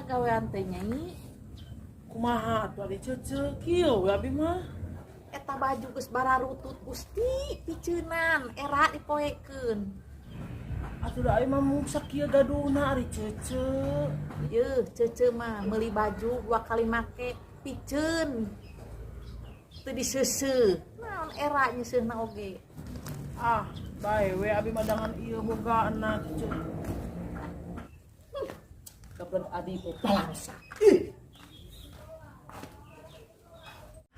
Pagawean teh nyai. Kumaha atuh ari Cece kieu we abi mah. Eta baju geus bararutut Gusti piceunan era dipoekeun. Atuh da abi mah mung sakieu gaduhna ari Cece. Yeuh, Cece mah meuli baju 2 kali make piceun. Teu diseuseuh. Naon era nyeuseuna oge. Ah, bae we abi mah dangan ieu bogaana Cece. Kebelet abi teh balangsa. Ih.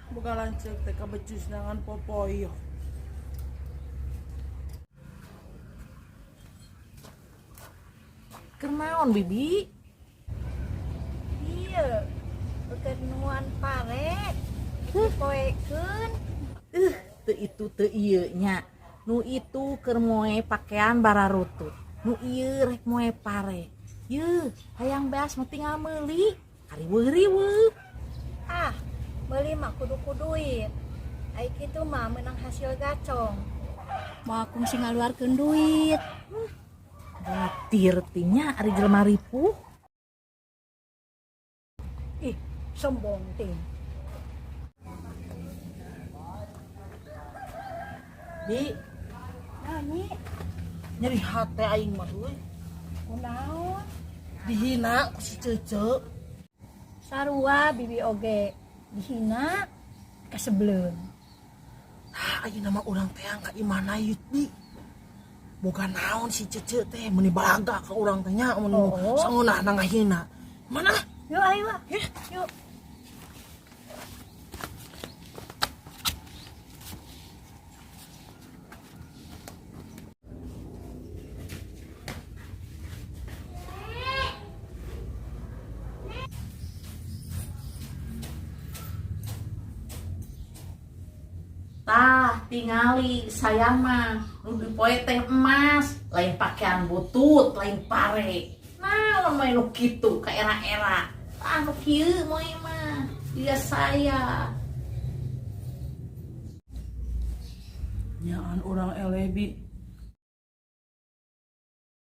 Boga lanceuk teh kabecus nangan popoyo. Keur naon bibi? Iya, keur nuan pare dipoekeun. Teu itu teu ieu nya. Nu itu keur moe pakaian bararutut. Nu ieu rek moe pare. Yeuh, hayang beas mah tinggal meuli. Kariweuh-riweuh. Ah, meuli mah kudu ku duit. Ai kitu mah meunang hasil gacong. Moal kungsi ngaluarkeun duit. Batir tinya ari jelema ripuh. Ih, sombong ting. Bi. Naon nyi? Nyeri hate aing mah euy. Kunaon? Dihina ku si Cece. Sarua bibi oge dihina kasebleun. Ah, ayeuna mah urang teh ka imana yeuh bi. Boga naon si Cece teh meuni balaga ka urang teh nya mun Oh. sangeunahna ngahina. Mana? Yuk ayo. Yeh. Yuk. Tah tingali saya mah nu dipoe teh emas, lain pakaian butut, lain pare. Naon mah nu kitu ka era-era. Tah nu kieu moe mah dia saya. Nyaan urang eleh bi.